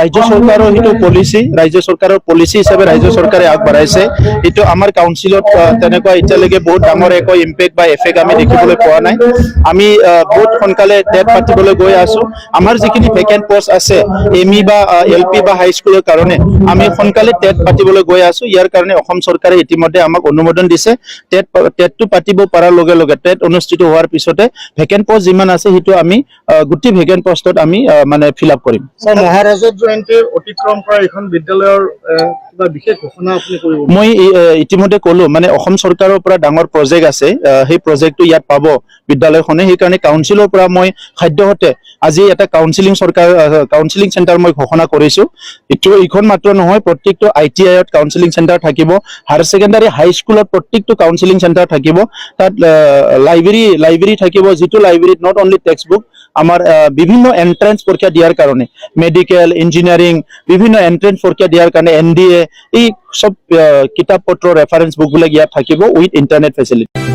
ৰাজ্য চৰকাৰৰ সেইটো পলিচি, ৰাজ্য চৰকাৰৰ পলিচি হিচাপে ৰাজ্য চৰকাৰে আগবঢ়াইছে। এইটো আমাৰ কাউন্সিলত তেনেকুৱা এতিয়ালৈকে বহুত ডাঙৰ একো ইম্পেক্ট বা এফেক্ট আমি দেখিবলৈ পোৱা নাই। আমি বহুত সোনকালে টেট পাতিবলৈ গৈ আছো। আমাৰ যিখিনি ভেকেণ্ট পষ্ট আছে এম ই বা এল পি বা হাইস্কুলৰ কাৰণে, আমি সোনকালে টেট পাতিবলৈ গৈ আছো। ইয়াৰ কাৰণে অসম চৰকাৰে ইতিমধ্যে আমাক অনুমোদন দিছে। টেটটো পাতিব পৰাৰ লগে লগে, টেট অনুষ্ঠিত হোৱাৰ পিছতে ভেকেণ্ট পষ্ট যিমান আছে, সেইটো আমি গোটেই ভেকেণ্ট পষ্টত আমি মানে ফিল আপ কৰিম। ছাৰ, মহাৰজত জয়ন্তী অতিক্ৰম কৰা এইখন বিদ্যালয়ৰ কিবা বিশেষ ঘোষণা আপুনি কৰিব? মই ইতিমধ্যে ক'লো, মানে অসম চৰকাৰৰ পৰা ডাঙৰ প্ৰজেক্ট আছে। সেই প্ৰজেক্টটো ইয়াত পাব বিদ্যালয়খনে। সেইকাৰণে কাউন্সিলৰ পৰা মই সদ্যহতে আজি এটা কাউন্সিলিং চেণ্টাৰ মই ঘোষণা কৰিছো। এইটো এইখন মাত্ৰ নহয়, প্ৰত্যেকটো I T আইত কাউন্সিলিং চেণ্টাৰ থাকিব, হায়াৰ ছেকেণ্ডাৰী, হাইস্কুলত প্ৰত্যেকটো কাউন্সিলিং চেণ্টাৰ থাকিব। তাত লাইব্ৰেৰী থাকিব, যিটো লাইব্ৰেৰীত not only text book, আমাৰ বিভিন্ন এণ্ট্ৰেন্স পৰীক্ষা দিয়াৰ কাৰণে, মেডিকেল, ইঞ্জিনিয়াৰিং, বিভিন্ন এণ্ট্ৰেন্স পৰীক্ষা দিয়াৰ কাৰণে এনডিএ, এই চব কিতাপ পত্ৰ, ৰেফাৰেন্স বুকবিলাক ইয়াত থাকিব উইথ ইণ্টাৰনেট ফেচিলিটি।